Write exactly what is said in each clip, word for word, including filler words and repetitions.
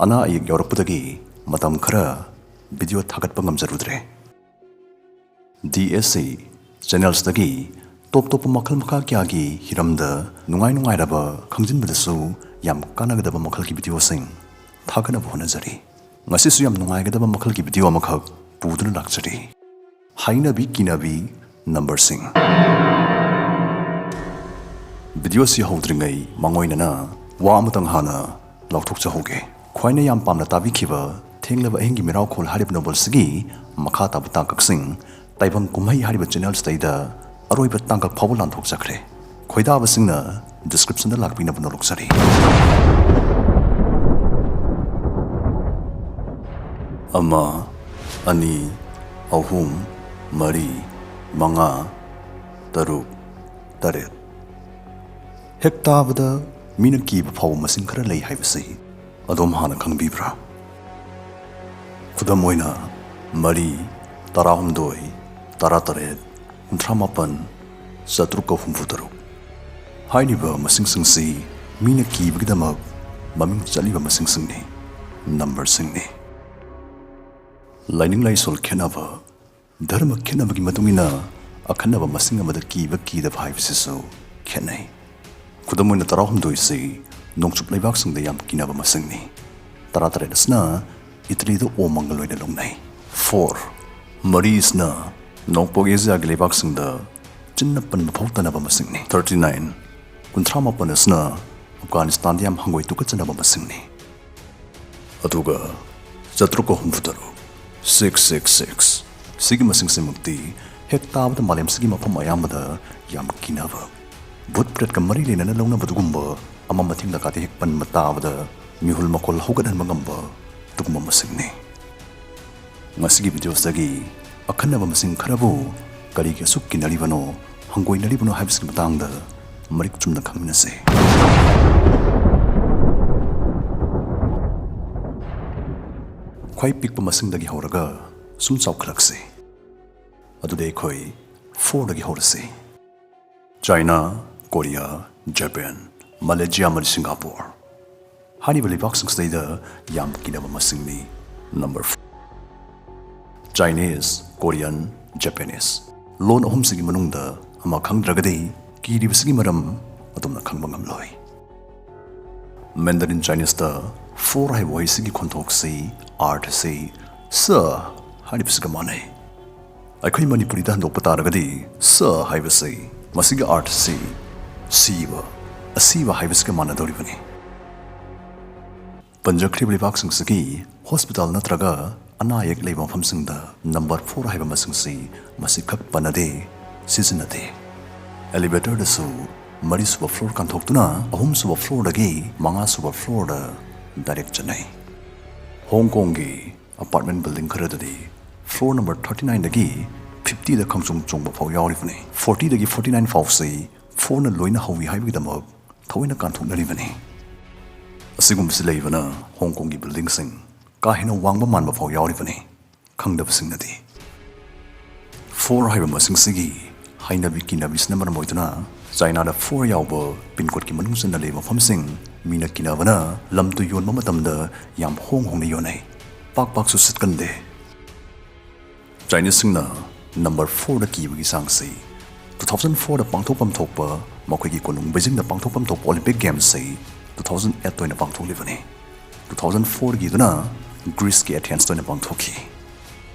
ꯑꯅꯥ ꯑꯌꯦꯛ ꯌꯥꯎꯔꯛꯄꯗꯒꯤ ꯃꯇꯝ ꯈꯔ ꯚꯤꯗꯤꯑꯣ ꯊꯥꯒꯠꯄ ꯉꯝꯖꯔꯨꯗ꯭ꯔꯦ꯫ ꯗꯤ ꯑꯦꯁ ꯁꯤ ꯆꯦꯅꯦꯜꯁꯇꯒꯤ ꯇꯣꯞ ꯇꯣꯞꯄ ꯃꯈꯜ ꯃꯈꯥ ꯀꯌꯥꯒꯤ ꯍꯤꯔꯝꯗ ꯅꯨꯡꯉꯥꯏ ꯅꯨꯡꯉꯥꯏꯔꯕ, ꯈꯪꯖꯤꯟꯕꯗꯁꯨ ꯌꯥꯝ ꯀꯥꯟꯅꯒꯗꯕ ꯃꯈꯜꯒꯤ ꯚꯤꯗꯤꯑꯣꯁꯤꯡ ꯊꯥꯒꯠꯅꯕ ꯍꯣꯠꯅꯖꯔꯤ꯫ ꯉꯁꯤꯁꯨ ꯌꯥꯝ ꯅꯨꯡꯉꯥꯏꯒꯗꯕ ꯃꯈꯜꯒꯤ ꯚꯤꯗꯤꯑꯣ ꯑꯃꯈꯛ ꯄꯨꯗꯨꯅ ꯂꯥꯛꯆꯔꯤ꯫ ꯍꯩꯅꯕꯤ ꯀꯤꯅꯕꯤ ꯅꯝꯕꯔꯁꯤꯡ꯫ ꯚꯤꯗꯤꯑꯣꯁꯤ ꯍꯧꯗ꯭ꯔꯤꯉꯩ ꯃꯥꯡꯑꯣꯏꯅꯅ ꯋꯥ ꯑꯃꯇꯪ ꯍꯥꯟꯅ ꯂꯥꯎꯊꯣꯛꯆꯍꯧꯒꯦ꯫ ꯈ꯭ꯋꯥꯏꯅ ꯌꯥꯝ ꯄꯥꯝꯅ ꯇꯥꯕꯤꯈꯤꯕ ꯊꯦꯡꯂꯕ ꯑꯍꯤꯡꯒꯤ ꯃꯤꯔꯥꯎꯈꯣꯜ ꯍꯥꯏꯔꯤꯕ ꯅꯣꯕꯦꯜꯁꯤꯒꯤ ꯃꯈꯥ ꯇꯥꯕ ꯇꯥꯡꯀꯛꯁꯤꯡ ꯇꯥꯏꯕꯪ ꯀꯨꯝꯍꯩ ꯍꯥꯏꯔꯤꯕ ꯆꯦꯅꯦꯜꯁꯤꯗꯩꯗ ꯑꯔꯣꯏꯕ ꯇꯥꯡꯀꯛ ꯐꯥꯎꯕ ꯂꯥꯟꯊꯣꯛꯆꯈ꯭ꯔꯦ꯫ ꯈꯣꯏꯗꯥꯕꯁꯤꯡꯅ ꯗꯤꯁꯀ꯭ꯔꯤꯞꯁꯟꯗ ꯂꯥꯛꯄꯤꯅꯕ ꯅꯣꯂꯣꯛꯆꯔꯤ꯫ ꯑꯃ, ꯑꯅꯤ, ꯑꯍꯨꯝ, ꯃꯔꯤ, ꯃꯉꯥ, ꯇꯔꯨꯛ, ꯇꯔꯦꯠ꯫ ꯍꯦꯛ ꯇꯥꯕꯗ ꯃꯤꯅ ꯀꯤꯕ ꯐꯥꯎꯕ ꯃꯁꯤꯡ ꯈꯔ ꯂꯩ ꯍꯥꯏꯕꯁꯤ ꯑꯗꯣꯝ ꯍꯥꯟꯅ ꯈꯪꯕꯤꯕ꯭ꯔꯥ? ꯈꯨꯗꯝ ꯑꯣꯏꯅ, ꯃꯔꯤ, ꯇꯔꯥꯍꯨꯝꯗꯣꯏ, ꯇꯔꯥꯇꯔꯦꯠ, ꯀꯨꯟꯊ꯭ꯔꯥꯃꯥꯄꯟ, ꯆꯥꯇ꯭ꯔꯨꯛꯀ ꯍꯨꯝꯐꯨꯇꯔꯨꯛ ꯍꯥꯏꯔꯤꯕ ꯃꯁꯤꯡꯁꯤꯡꯁꯤ ꯃꯤꯅ ꯀꯤꯕꯒꯤꯗꯃꯛ ꯃꯃꯤꯡ ꯆꯠꯂꯤꯕ ꯃꯁꯤꯡꯁꯤꯡꯅꯤ, ꯅꯝꯕꯔꯁꯤꯡꯅꯤ꯫ ꯂꯥꯏꯅꯤꯡ ꯂꯥꯏꯁꯣꯜ ꯈꯦꯠꯅꯕ, ꯙꯔꯃ ꯈꯦꯠꯅꯕꯒꯤ ꯃꯇꯨꯡ ꯏꯟꯅ ꯑꯈꯟꯅꯕ ꯃꯁꯤꯡ ꯑꯃꯗ ꯀꯤꯕ ꯀꯤꯗꯕ ꯍꯥꯏꯕꯁꯤꯁꯨ ꯈꯦꯠꯅꯩ꯫ ꯈꯨꯗꯝ ꯑꯣꯏꯅ, ꯇꯔꯥꯍꯨꯝꯗꯣꯏꯁꯤ ꯅꯣꯡꯆꯨꯞ ꯂꯩꯕꯥꯛꯁꯤꯡꯗ ꯌꯥꯝ ꯀꯤꯅꯕ ꯃꯁꯤꯡꯅꯤ꯫ ꯇꯔꯥꯇꯔꯦꯠ ꯑꯁꯤꯅ ꯏꯇꯂꯤꯗ ꯑꯣꯃꯪꯒ ꯂꯣꯏꯅ ꯂꯧꯅꯩ꯫ ꯐꯣꯔ, ꯃꯔꯤ ꯑꯁꯤꯅ ꯅꯣꯡꯄꯣꯛ ꯑꯦꯁꯤꯌꯥꯒꯤ ꯂꯩꯕꯥꯛꯁꯤꯡꯗ ꯆꯤꯟꯅ ꯄꯟꯕ ꯐꯥꯎ ꯇꯅꯕ ꯃꯁꯤꯡꯅꯤ꯫ ꯊꯥꯔꯇꯤ ꯅꯥꯏꯟ, ꯀꯨꯟꯊ꯭ꯔꯥ ꯃꯥꯄꯟ ꯑꯁꯤꯅ ꯑꯐꯒꯥꯅꯤꯁꯇꯥꯟꯗ ꯌꯥꯝ ꯍꯪꯒꯣꯏ ꯇꯨꯀꯠꯆꯅꯕ ꯃꯁꯤꯡꯅꯤ꯫ ꯑꯗꯨꯒ ꯆꯥꯇ꯭ꯔꯨꯛꯀ ꯍꯨꯝꯐꯨꯇꯔꯨꯛ, ꯁꯤꯛꯁ ꯁꯤꯛꯁ ꯁꯤꯛꯁ, ꯁꯤꯒꯤ ꯃꯁꯤꯡꯁꯤꯃꯛꯇꯤ ꯍꯦꯛ ꯇꯥꯕꯗ ꯃꯥꯂꯦꯝꯁꯤꯒꯤ ꯃꯐꯝ ꯑꯌꯥꯝꯕꯗ ꯌꯥꯝ ꯀꯤꯅꯕ, ꯚꯨꯠ ꯄ꯭ꯔꯦꯠꯀ ꯃꯔꯤ ꯂꯩꯅꯅ ꯂꯧꯅꯕꯗꯨꯒꯨꯝꯕ ꯑꯃꯝ ꯑꯊꯦꯡ ꯂꯀꯥꯗ ꯍꯦꯛ ꯄꯟꯕ ꯇꯥꯕꯗ ꯃꯤꯍꯨꯜ ꯃꯈꯣꯜ ꯍꯧꯒꯠꯍꯟꯕ ꯉꯝꯕ ꯑꯗꯨꯒꯨꯝꯕ ꯃꯁꯤꯡꯅꯤ꯫ ꯉꯁꯤꯒꯤ ꯚꯤꯗꯤꯑꯣꯁꯤꯗꯒꯤ ꯑꯈꯟꯅꯕ ꯃꯁꯤꯡ ꯈꯔꯕꯨ ꯀꯔꯤꯒꯤ ꯑꯁꯨꯛ ꯀꯤꯅꯔꯤꯕꯅꯣ, ꯍꯪꯒꯣꯏꯅꯔꯤꯕꯅꯣ ꯍꯥꯏꯕꯁꯤꯒꯤ ꯃꯇꯥꯡꯗ ꯃꯔꯤꯛ ꯆꯨꯝꯅ ꯈꯪꯃꯤꯟꯅꯁꯤ꯫ ꯈ꯭ꯋꯥꯏ ꯄꯤꯛꯄ ꯃꯁꯤꯡꯗꯒꯤ ꯍꯧꯔꯒ ꯁꯨꯝ ꯆꯥꯎꯈꯠꯂꯛꯁꯤ꯫ ꯑꯗꯨꯗꯤ ꯑꯩꯈꯣꯏ ꯐꯣꯔꯗꯒꯤ ꯍꯧꯔꯁꯤ꯫ ꯆꯥꯏꯅꯥ, ꯀꯣꯔꯤꯌꯥ, ꯖꯄꯥꯟ, ꯃꯂꯦꯖꯤꯌꯥ ꯑꯃꯗꯤ ꯁꯤꯡꯒꯥꯄꯨꯔ꯫ ꯍꯥꯏꯔꯤꯕ ꯂꯩꯕꯥꯛꯁꯤꯡꯁꯤꯗꯩꯗ ꯌꯥꯝ ꯀꯤꯅꯕ ꯃꯁꯤꯡꯅꯤ꯫ Number four, Chinese, Korean, Japanese. ꯂꯣꯟ ꯑꯍꯨꯝꯁꯤꯒꯤ ꯃꯅꯨꯡꯗ ꯑꯃ ꯈꯪꯗ꯭ꯔꯒꯗꯤ ꯀꯤꯔꯤꯕꯁꯤꯒꯤ ꯃꯔꯝ ꯑꯗꯣꯝꯅ ꯈꯪꯕ ꯉꯝꯂꯣꯏ꯫ ꯃꯦꯟꯗꯔꯤꯟ ꯆꯥꯏꯅꯤꯁꯇ ꯐꯣꯔ ꯍꯥꯏꯕ ꯋꯥꯍꯩꯁꯤꯒꯤ ꯈꯣꯟꯊꯣꯛꯁꯤ, ꯑꯥꯔꯊꯁꯤ ꯁ ꯍꯥꯏꯔꯤꯕꯁꯤꯒ ꯃꯥꯟꯅꯩ꯫ ꯑꯩꯈꯣꯏ ꯃꯅꯤꯄꯨꯔꯤꯗ ꯍꯟꯗꯣꯛꯄ ꯇꯥꯔꯒꯗꯤ ꯁ ꯍꯥꯏꯕꯁꯤ, ꯃꯁꯤꯒꯤ ꯑꯥꯔꯊꯁꯤ ꯁꯤꯕ, ꯑꯁꯤꯕ ꯍꯥꯏꯕꯁꯤꯒ ꯃꯥꯟꯅꯗꯧꯔꯤꯕꯅꯤ꯫ ꯄꯟꯖꯈ꯭ꯔꯤꯕ ꯂꯩꯕꯥꯛꯁꯤꯡꯁꯤꯒꯤ ꯍꯣꯁꯄꯤꯇꯥꯜ ꯅꯠꯇ꯭ꯔꯒ ꯑꯅꯥ ꯑꯌꯦꯛ ꯂꯩꯕ ꯃꯐꯝꯁꯤꯡꯗ ꯅꯝꯕꯔ ꯐꯣꯔ ꯍꯥꯏꯕ ꯃꯁꯤꯡꯁꯤ ꯃꯁꯤꯈꯛ ꯄꯟꯅꯗꯦ, ꯁꯤꯖꯤꯟꯅꯗꯦ꯫ ꯑꯦꯂꯤꯚꯦꯇꯔꯗꯁꯨ ꯃꯔꯤꯁꯨꯕ ꯐ꯭ꯂꯣꯔ ꯀꯥꯟꯊꯣꯛꯇꯨꯅ ꯑꯍꯨꯝꯁꯨꯕ ꯐ꯭ꯂꯣꯔꯗꯒꯤ ꯃꯉꯥꯁꯨꯕ ꯐ꯭ꯂꯣꯔꯗ ꯗꯥꯏꯔꯦꯛ ꯆꯠꯅꯩ꯫ ꯍꯣꯡ ꯀꯣꯡꯒꯤ ꯑꯄꯥꯔꯠꯃꯦꯟ ꯕꯤꯜꯗꯤꯡ ꯈꯔꯗꯗꯤ ꯐ꯭ꯂꯣꯔ ꯅꯝꯕꯔ ꯊꯥꯔꯇꯤ ꯅꯥꯏꯟꯗꯒꯤ ꯐꯤꯐꯇꯤꯗ ꯈꯪꯆꯣꯡ ꯆꯣꯡꯕ ꯐꯥꯎ ꯌꯥꯎꯔꯤꯕꯅꯤ꯫ ꯐꯣꯔꯇꯤꯗꯒꯤ ꯐꯣꯔꯇꯤ ꯅꯥꯏꯟ ꯐꯥꯎꯁꯤ ꯐꯣꯔꯅ ꯂꯣꯏꯅ ꯍꯧꯏ ꯍꯥꯏꯕꯒꯤꯗꯃꯛ ꯊꯑꯣꯏꯅ ꯀꯥꯟꯊꯣꯛꯅꯔꯤꯕꯅꯤ꯫ ꯑꯁꯤꯒꯨꯝꯕꯁꯤ ꯂꯩꯕꯅ ꯍꯣꯡ ꯀꯣꯡꯒꯤ ꯕꯤꯜꯗꯤꯡꯁꯤꯡ ꯀꯥ ꯍꯦꯟꯅ ꯋꯥꯡꯕ ꯃꯥꯟꯕ ꯐꯥꯎ ꯌꯥꯎꯔꯤꯕꯅꯤ꯫ ꯈꯪꯗꯕꯁꯤꯡꯅꯗꯤ ꯐꯣꯔ ꯍꯥꯏꯕ ꯃꯁꯤꯡꯁꯤꯒꯤ ꯍꯩꯅꯕꯤ ꯀꯤꯅꯕꯤꯁꯤꯅ ꯃꯔꯝ ꯑꯣꯏꯗꯨꯅ ꯆꯥꯏꯅꯥꯗ ꯐꯣꯔ ꯌꯥꯎꯕ ꯄꯤꯟꯀꯣꯗꯀꯤ ꯃꯅꯨꯡ ꯆꯟꯅ ꯂꯩꯕ ꯃꯐꯝꯁꯤꯡ ꯃꯤꯅ ꯀꯤꯅꯕꯅ ꯂꯝ ꯇꯨ ꯌꯣꯟꯕ ꯃꯇꯝꯗ ꯌꯥꯝ ꯍꯣꯡ ꯍꯣꯡꯅ ꯌꯣꯟꯅꯩ꯫ ꯄꯥꯛ ꯄꯥꯛꯁꯨ ꯁꯤꯠꯀꯟꯗꯦ꯫ ꯆꯥꯏꯅꯤꯁꯁꯤꯡꯅ ꯅꯝꯕꯔ ꯐꯣꯔꯗ ꯀꯤꯕꯒꯤ ꯆꯥꯡꯁꯤ ꯇꯨ ꯊꯥꯎꯖꯟ ꯐꯣꯔꯗ ꯄꯥꯡꯊꯣꯛꯐꯝ ꯊꯣꯛꯄ ꯃꯈꯣꯏꯒꯤ ꯀꯣꯅꯨꯡ ꯕꯩꯖꯤꯡꯗ ꯄꯥꯡꯊꯣꯛꯐꯝ ꯊꯣꯛꯄ ꯑꯣꯂꯤꯝꯄꯤꯛ ꯒꯦꯝꯁꯁꯤ ꯇꯨ ꯊꯥꯎꯖꯟ ꯑꯦꯠꯇ ꯑꯣꯏꯅ ꯄꯥꯡꯊꯣꯛꯂꯤꯕꯅꯤ꯫ ꯇꯨ ꯊꯥꯎꯖꯟ ꯐꯣꯔꯒꯤꯗꯨꯅ ꯒ꯭ꯔꯤꯁꯀꯤ ꯑꯦꯊꯦꯟꯁꯇ ꯑꯣꯏꯅ ꯄꯥꯡꯊꯣꯛꯈꯤ꯫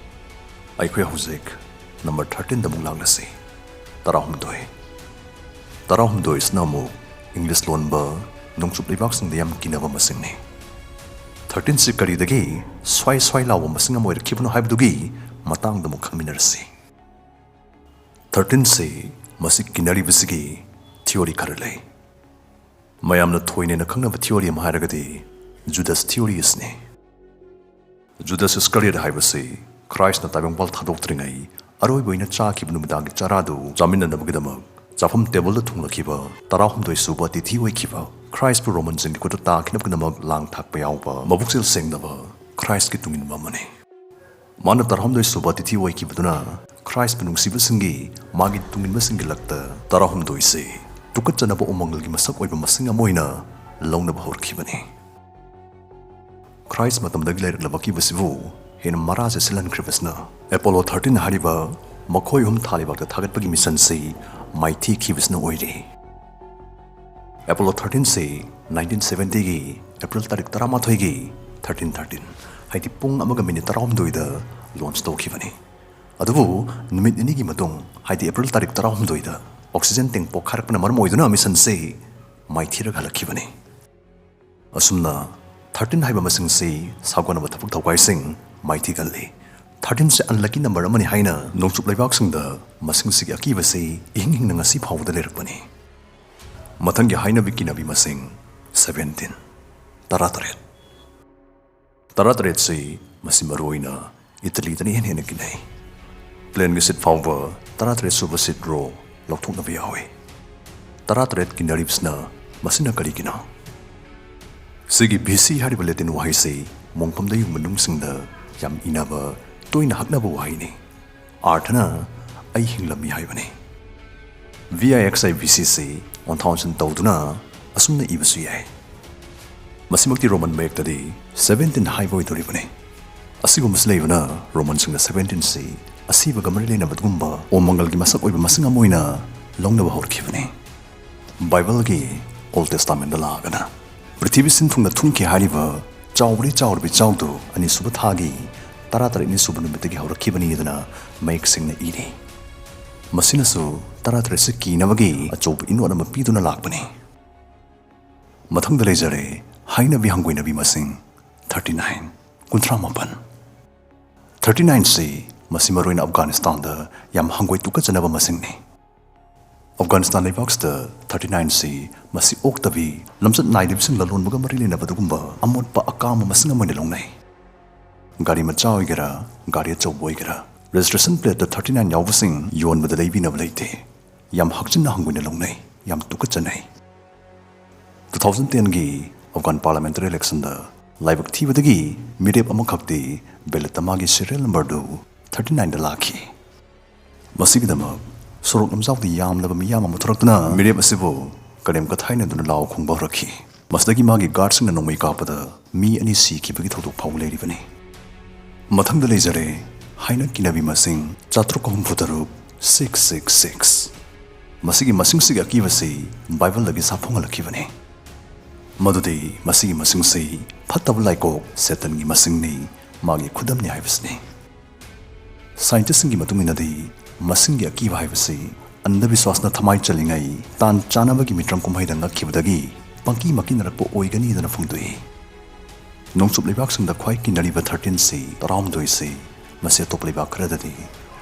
ꯑꯩꯈꯣꯏ ꯍꯧꯖꯤꯛ ꯅꯝꯕꯔ ꯊꯥꯔꯇꯤꯟꯗ ꯑꯃꯨꯛ ꯂꯥꯛꯂꯁꯤ꯫ ꯇꯔꯥꯍꯨꯝꯗꯣꯏ꯫ ꯇꯔꯥꯍꯨꯝꯗꯣꯏꯁꯤꯅ ꯑꯃꯨꯛ ꯏꯪꯂꯤꯁ ꯂꯣꯟꯕ ꯅꯣꯡꯆꯨꯞ ꯂꯩꯕꯥꯛꯁꯤꯡꯗ ꯌꯥꯝ ꯀꯤꯅꯕ ꯃꯁꯤꯡꯅꯤ꯫ ꯊꯥꯔꯇꯤꯟꯁꯤ ꯀꯔꯤꯗꯒꯤ ꯁ꯭ꯋꯥꯏ ꯁ꯭ꯋꯥꯏ ꯂꯥꯎꯕ ꯃꯁꯤꯡ ꯑꯃ ꯑꯣꯏꯔꯛꯈꯤꯕꯅꯣ ꯍꯥꯏꯕꯗꯨꯒꯤ ꯃꯇꯥꯡꯗ ꯑꯃꯨꯛ ꯈꯪꯃꯤꯟꯅꯔꯁꯤ꯫ ꯊꯥꯔꯇꯤꯟꯁꯤ ꯃꯁꯤ ꯀꯤꯅꯔꯤꯕꯁꯤꯒꯤ ꯊꯤꯑꯣꯔꯤ ꯈꯔ ꯂꯩ꯫ ꯃꯌꯥꯝꯅ ꯊꯣꯏꯅꯦꯅ ꯈꯪꯅꯕ ꯊꯤꯑꯣꯔꯤ ꯑꯃ ꯍꯥꯏꯔꯒꯗꯤ ꯖꯨꯗꯁ ꯊꯤꯑꯣꯔꯤ ꯑꯁꯤꯅꯤ꯫ ꯖꯨꯗꯁ ꯏꯁꯀꯔꯤꯌꯠ ꯍꯥꯏꯕꯁꯤ ꯈ꯭ꯔꯥꯏꯁꯅ ꯇꯥꯏꯕꯪꯄꯥꯜ ꯊꯥꯗꯣꯛꯇ꯭ꯔꯤꯉꯩ ꯑꯔꯣꯏꯕ ꯑꯣꯏꯅ ꯆꯥꯈꯤꯕ ꯅꯨꯃꯤꯗꯥꯡꯒꯤ ꯆꯔꯥꯗꯨ ꯆꯥꯃꯤꯟꯅꯅꯕꯒꯤꯗꯃꯛ ꯆꯥꯐꯝ ꯇꯦꯕꯜꯗ ꯊꯨꯡꯂꯈꯤꯕ ꯇꯔꯥꯍꯨꯝꯗꯣꯏ ꯁꯨꯕ ꯑꯇꯤꯊꯤ ꯑꯣꯏꯈꯤꯕ ꯈ꯭ꯔꯥꯏꯁꯄꯨ ꯔꯣꯃꯟꯁꯤꯡꯒꯤ ꯈꯨꯠꯇ ꯇꯥꯈꯤꯅꯕꯒꯤꯗꯃꯛ ꯂꯥꯡ ꯊꯥꯛꯄ ꯌꯥꯎꯕ ꯃꯕꯨꯛꯆꯦꯜ ꯁꯦꯡꯗꯕ ꯈ꯭ꯔꯥꯏꯁꯀꯤ ꯇꯨꯡꯏꯟꯕ ꯑꯃꯅꯤ꯫ ꯃꯥꯅ ꯇꯔꯥꯍꯨꯝꯗꯣꯏ ꯁꯨꯕ ꯑꯇꯤꯊꯤ ꯑꯣꯏꯈꯤꯕꯗꯨꯅ ꯈ꯭ꯔꯥꯏꯁꯄꯨ ꯅꯨꯡꯁꯤꯕꯁꯤꯡꯒꯤ ꯃꯥꯒꯤ ꯇꯨꯡꯏꯟꯕꯁꯤꯡꯒꯤ ꯂꯛꯇ ꯇꯔꯥꯍꯨꯝꯗꯣꯏꯁꯤ ꯇꯨꯀꯠꯆꯅꯕ ꯎꯃꯪꯒꯜꯒꯤ ꯃꯁꯛ ꯑꯣꯏꯕ ꯃꯁꯤꯡ ꯑꯃ ꯑꯣꯏꯅ ꯂꯧꯅꯕ ꯍꯧꯔꯛꯈꯤꯕꯅꯤ꯫ ꯈ꯭ꯔꯥꯏꯁ ꯃꯇꯝꯗꯒꯤ ꯂꯩꯔꯛꯂꯕ ꯑꯀꯤꯕꯁꯤꯕꯨ ꯍꯦꯟꯅ ꯃꯔꯥ ꯆꯦꯠꯁꯤꯜꯍꯟꯈ꯭ꯔꯤꯕꯁꯤꯅ ꯑꯦꯄꯣꯂꯣ ꯊꯥꯔꯇꯤꯟ ꯍꯥꯏꯔꯤꯕ ꯃꯈꯣꯏ ꯑꯍꯨꯝ ꯊꯥ ꯂꯩꯕꯥꯛꯇ ꯊꯥꯒꯠꯄꯒꯤ ꯃꯤꯁꯟꯁꯤ ꯃꯥꯏꯊꯤꯈꯤꯕꯁꯤꯅ ꯑꯣꯏꯔꯤ꯫ ꯑꯦꯄꯣꯂꯣ ꯊꯥꯔꯇꯤꯟꯁꯤ ꯅꯥꯏꯟꯇꯤꯟ ꯁꯕꯦꯟꯇꯤꯒꯤ ꯑꯦꯄ꯭ꯔꯤꯜ ꯇꯥꯔꯤꯛ ꯇꯔꯥꯃꯥꯊꯣꯏꯒꯤ ꯊꯥꯔꯇꯤꯟ ꯊꯥꯔꯇꯤꯟ, ꯍꯥꯏꯗꯤ ꯄꯨꯡ ꯑꯃꯒ ꯃꯤꯅꯤꯠ ꯇꯔꯥꯍꯨꯝꯗꯣꯏꯗ ꯂꯣꯟꯆ ꯇꯧꯈꯤꯕꯅꯤ꯫ ꯑꯗꯨꯕꯨ ꯅꯨꯃꯤꯠ ꯅꯤꯅꯤꯒꯤ ꯃꯇꯨꯡ, ꯍꯥꯏꯗꯤ ꯑꯦꯄ꯭ꯔꯤꯜ ꯇꯥꯔꯤꯛ ꯇꯔꯥꯍꯨꯝꯗꯣꯏꯗ ꯑꯣꯛꯁꯤꯖꯦꯟ ꯇꯦꯡ ꯄꯣꯛꯈꯥꯏꯔꯛꯄꯅ ꯃꯔꯝ ꯑꯣꯏꯗꯨꯅ ꯃꯤꯁꯟꯁꯤ ꯃꯥꯏꯊꯤꯔꯒ ꯍꯜꯂꯛꯈꯤꯕꯅꯤ꯫ ꯑꯁꯨꯝꯅ ꯊꯥꯔꯇꯤꯟ ꯍꯥꯏꯕ ꯃꯁꯤꯡꯁꯤ ꯁꯥꯒꯣꯟꯅꯕ ꯊꯕꯛ ꯊꯧꯒꯥꯏꯁꯤꯡ ꯃꯥꯏꯊꯤꯒꯜꯂꯤ꯫ ꯊꯥꯔꯇꯤꯟꯁꯤ ꯑꯟꯂꯛꯀꯤ ꯅꯝꯕꯔ ꯑꯃꯅꯤ ꯍꯥꯏꯅ ꯅꯣꯡꯆꯨꯞ ꯂꯩꯕꯥꯛꯁꯤꯡꯗ ꯃꯁꯤꯡꯁꯤꯒꯤ ꯑꯀꯤꯕꯁꯤ ꯏꯍꯤꯡ ꯍꯤꯡꯅ ꯉꯁꯤ ꯐꯥꯎꯕꯗ ꯂꯩꯔꯛꯄꯅꯤ꯫ ꯃꯊꯪꯒꯤ ꯍꯥꯏꯅꯕꯤ ꯀꯤꯅꯕꯤ ꯃꯁꯤꯡ ꯁꯕꯦꯟꯇꯤꯟ, ꯇꯔꯥꯇꯔꯦꯠ꯫ ꯇꯔꯥꯇꯔꯦꯠꯁꯤ ꯃꯁꯤ ꯃꯔꯨꯑꯣꯏꯅ ꯏꯇꯂꯤꯗꯅ ꯏꯍꯦꯟ ꯍꯦꯟꯅ ꯀꯤꯅꯩ꯫ ꯄ꯭ꯂꯦꯟꯒꯤ ꯁꯤꯠ ꯐꯥꯎꯕ ꯇꯔꯥꯇꯔꯦꯠ ꯁꯨꯕ ꯁꯤꯠ ꯔꯣ ꯂꯧꯊꯣꯛꯅꯕ ꯌꯥꯎꯏ꯫ ꯇꯔꯥꯇꯔꯦꯠ ꯀꯤꯅꯔꯤꯕꯁꯤꯅ ꯃꯁꯤꯅ ꯀꯔꯤꯒꯤꯅꯣ? ꯁꯤꯒꯤ ꯕꯤ ꯁꯤ ꯍꯥꯏꯔꯤꯕ ꯂꯦꯇꯤꯟ ꯋꯥꯍꯩꯁꯤ ꯃꯣꯡꯐꯝꯗ ꯌꯨꯡꯕ ꯅꯨꯡꯁꯤꯡꯗ ꯌꯥꯝ ꯏꯅꯕ, ꯇꯣꯏꯅ ꯍꯛꯅꯕ ꯋꯥꯍꯩꯅꯤ꯫ ꯑꯥꯔꯊꯅ "ꯑꯩ ꯍꯤꯡꯂꯝꯃꯤ" ꯍꯥꯏꯕꯅꯤ꯫ ꯚꯤ ꯑꯥꯏ ꯑꯦꯛꯁ ꯑꯥꯏ ꯚꯤ ꯁꯤꯁꯤ ꯑꯣꯟꯊꯥ ꯑꯣꯟꯁꯤꯟ ꯇꯧꯗꯨꯅ ꯑꯁꯨꯝꯅ ꯏꯕꯁꯨ ꯌꯥꯏ꯫ ꯃꯁꯤꯃꯛꯇꯤ ꯔꯣꯃꯟ ꯃꯌꯦꯛꯇꯗꯤ ꯁꯕꯦꯟꯇꯤꯟ ꯍꯥꯏꯕ ꯑꯣꯏꯗꯣꯔꯤꯕꯅꯤ꯫ ꯑꯁꯤꯒꯨꯝꯕꯁꯤ ꯂꯩꯕꯅ ꯔꯣꯃꯟꯁꯤꯡꯅ ꯁꯕꯦꯟꯇꯤꯟꯁꯤ ꯑꯁꯤꯕꯒ ꯃꯔꯤ ꯂꯩꯅꯕꯒꯨꯝꯕ ꯑꯣꯃꯪꯒꯜꯒꯤ ꯃꯁꯛ ꯑꯣꯏꯕ ꯃꯁꯤꯡ ꯑꯃ ꯑꯣꯏꯅ ꯂꯧꯅꯕ ꯍꯧꯔꯛꯈꯤꯕꯅꯤ꯫ ꯕꯥꯏꯕꯜꯒꯤ ꯑꯣꯜ ꯇꯦꯁꯇꯥꯃꯦꯟꯗ ꯂꯥꯛꯑꯒꯅ ꯄ꯭ꯔꯤꯊꯤꯕꯤ ꯁꯤꯟ ꯊꯨꯡꯅ ꯊꯨꯡꯈꯤ ꯍꯥꯏꯔꯤꯕ ꯆꯥꯎꯔꯦ ꯆꯥꯎꯔꯕꯤ ꯆꯥꯎꯗꯨ ꯑꯅꯤꯁꯨꯕ ꯊꯥꯒꯤ ꯇꯔꯥꯇꯔꯦꯠꯅꯤ ꯁꯨꯕ ꯅꯨꯃꯤꯠꯇꯒꯤ ꯍꯧꯔꯛꯈꯤꯕꯅꯤ ꯑꯗꯨꯅ ꯃꯌꯦꯛ ꯁꯦꯡꯅ ꯏꯔꯤ꯫ ꯃꯁꯤꯅꯁꯨ ꯇꯔꯥꯇꯔꯦꯠꯁꯤ ꯀꯤꯅꯕꯒꯤ ꯑꯆꯧꯕ ꯏꯅꯣꯠ ꯑꯃ ꯄꯤꯗꯨꯅ ꯂꯥꯛꯄꯅꯤ꯫ ꯃꯊꯪꯗ ꯂꯩꯖꯔꯦ ꯍꯥꯏꯅꯕꯤ ꯍꯪꯒꯣꯏꯅꯕꯤ ꯃꯁꯤꯡ ꯊꯥꯔꯇꯤ ꯅꯥꯏꯟ, ꯀꯨꯟꯊ꯭ꯔꯥ ꯃꯥꯄꯟ꯫ ꯊꯥꯔꯇꯤ ꯅꯥꯏꯟꯁꯤ ꯃꯁꯤ ꯃꯔꯨꯑꯣꯏꯅ ꯑꯐꯒꯥꯅꯤꯁꯇꯥꯟꯗ ꯌꯥꯝ ꯍꯪꯒꯣꯏ ꯇꯨꯀꯠꯆꯅꯕ ꯃꯁꯤꯡꯅꯤ꯫ ꯑꯐꯒꯥꯅꯤꯁꯇꯥꯟ ꯂꯩꯕꯥꯛꯁꯤꯗ ꯊꯥꯔꯇꯤ ꯅꯥꯏꯟꯁꯤ ꯃꯁꯤ ꯑꯣꯛꯇꯕꯤ, ꯂꯝꯆꯠ ꯅꯥꯏꯗꯕꯤꯁꯤꯡ ꯂꯂꯣꯟꯕꯒ ꯃꯔꯤ ꯂꯩꯅꯕ ꯑꯗꯨꯒꯨꯝꯕ ꯑꯃꯣꯠꯄ ꯑꯀꯥꯝꯕ ꯃꯁꯤꯡ ꯑꯃ ꯑꯣꯏꯅ ꯂꯧꯅꯩ꯫ ꯒꯥꯔꯤ ꯃꯆꯥ ꯑꯣꯏꯒꯦꯔꯥ, ꯒꯥꯔꯤ ꯑꯆꯧꯕ ꯑꯣꯏꯒꯦꯔꯥ, ꯔꯦꯖꯤꯁꯇ꯭ꯔꯦꯁꯟ ꯄ꯭ꯂꯦꯠꯇ ꯊꯥꯔꯇꯤ ꯅꯥꯏꯟ ꯌꯥꯎꯕꯁꯤꯡ ꯌꯣꯟꯕꯗ ꯂꯩꯕꯤꯅꯕ ꯂꯩꯇꯦ꯫ ꯌꯥꯝ ꯍꯛꯆꯤꯟꯅ ꯍꯪꯒꯣꯏꯅ ꯂꯧꯅꯩ, ꯌꯥꯝ ꯇꯨꯀꯠꯆꯅꯩ꯫ ꯇꯨ ꯊꯥꯎꯖꯟ ꯇꯦꯟꯒꯤ ꯑꯐꯒꯥꯟ ꯄꯥꯔꯂꯥꯃꯦꯟꯇꯔꯤ ꯏꯂꯦꯛꯁꯟꯗ ꯂꯥꯏꯕꯛ ꯊꯤꯕꯗꯒꯤ ꯃꯤꯔꯦꯞ ꯑꯃꯈꯛꯇꯤ ꯕꯦꯂꯠꯇ ꯃꯥꯒꯤ ꯁꯤꯔꯤꯌꯦꯜ ꯅꯝꯕꯔꯗꯨ ꯊꯥꯔꯇꯤ ꯅꯥꯏꯟꯗ ꯂꯥꯛꯈꯤ꯫ ꯃꯁꯤꯒꯤꯗꯃꯛ ꯁꯣꯔꯣꯛ ꯂꯝꯖꯥꯎꯗ ꯌꯥꯝꯂꯕ ꯃꯤꯌꯥꯝ ꯑꯃ ꯊꯣꯔꯛꯇꯨꯅ ꯃꯤꯔꯦꯞ ꯑꯁꯤꯕꯨ ꯀꯔꯦꯝ ꯀꯊꯥꯏꯅꯗꯨꯅ ꯂꯥꯎ ꯈꯣꯡꯕ ꯍꯧꯔꯛꯈꯤ꯫ ꯃꯁꯤꯗꯒꯤ ꯃꯥꯒꯤ ꯒꯥꯔꯗꯁꯤꯡꯅ ꯅꯣꯡꯃꯩ ꯀꯥꯞꯄꯗ ꯃꯤ ꯑꯅꯤ ꯁꯤꯈꯤꯕꯒꯤ ꯊꯧꯗꯣꯛ ꯐꯥꯎꯕ ꯂꯩꯔꯤꯕꯅꯤ꯫ ꯃꯊꯪꯗ ꯂꯩꯖꯔꯦ ꯍꯥꯏꯅꯠꯀꯤ ꯅꯕꯤ ꯃꯁꯤꯡ ꯆꯥꯇ꯭ꯔꯨꯛ ꯍꯨꯝꯐꯨ ꯇꯔꯨꯛ, six six six꯫ ꯃꯁꯤꯒꯤ ꯃꯁꯤꯡꯁꯤꯒꯤ ꯑꯀꯤꯕꯁꯤ ꯕꯥꯏꯕꯜꯗꯒꯤ ꯁꯥꯐꯣꯡꯍꯜꯂꯛꯈꯤꯕꯅꯤ꯫ ꯃꯗꯨꯗꯤ ꯃꯁꯤꯒꯤ ꯃꯁꯤꯡꯁꯤ ꯐꯠꯇꯕ ꯂꯥꯏꯀꯣꯛ ꯁꯦꯇꯟꯒꯤ ꯃꯁꯤꯡꯅꯤ, ꯃꯥꯒꯤ ꯈꯨꯗꯝꯅꯤ ꯍꯥꯏꯕꯁꯤꯅꯤ꯫ ꯁꯥꯏꯟꯇꯤꯁꯁꯤꯡꯒꯤ ꯃꯇꯨꯡ ꯏꯟꯅꯗꯤ ꯃꯁꯤꯡꯒꯤ ꯑꯀꯤꯕ ꯍꯥꯏꯕꯁꯤ ꯑꯟꯙꯕꯤꯁ꯭ꯋꯥꯁꯅ ꯊꯃꯥꯏ ꯆꯜꯂꯤꯉꯩ ꯇꯥꯟ ꯆꯥꯅꯕꯒꯤ ꯃꯤꯇ꯭ꯔꯪ ꯀꯨꯝꯍꯩꯗ ꯉꯛꯈꯤꯕꯗꯒꯤ ꯄꯪꯀꯤ ꯃꯀꯤꯅꯔꯛꯄ ꯑꯣꯏꯒꯅꯤꯗꯅ ꯐꯣꯡꯗꯣꯛꯏ꯫ ꯅꯣꯡꯆꯨꯞ ꯂꯩꯕꯥꯛꯁꯤꯡꯗ ꯈ꯭ꯋꯥꯏ ꯀꯤꯅꯔꯤꯕ thirteen ꯁꯤ, ꯇꯔꯥꯍꯨꯝꯗꯣꯏꯁꯤ, ꯃꯁꯤ ꯑꯇꯣꯞꯄ ꯂꯩꯕꯥꯛ ꯈꯔꯗꯗꯤ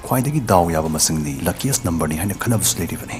ꯈ꯭ꯋꯥꯏꯗꯒꯤ ꯗꯥꯎ ꯌꯥꯕ ꯃꯁꯤꯡꯅꯤ, luckiest number ꯅꯤ ꯍꯥꯏꯅ ꯈꯟꯅꯕꯁꯨ ꯂꯩꯔꯤꯕꯅꯤ꯫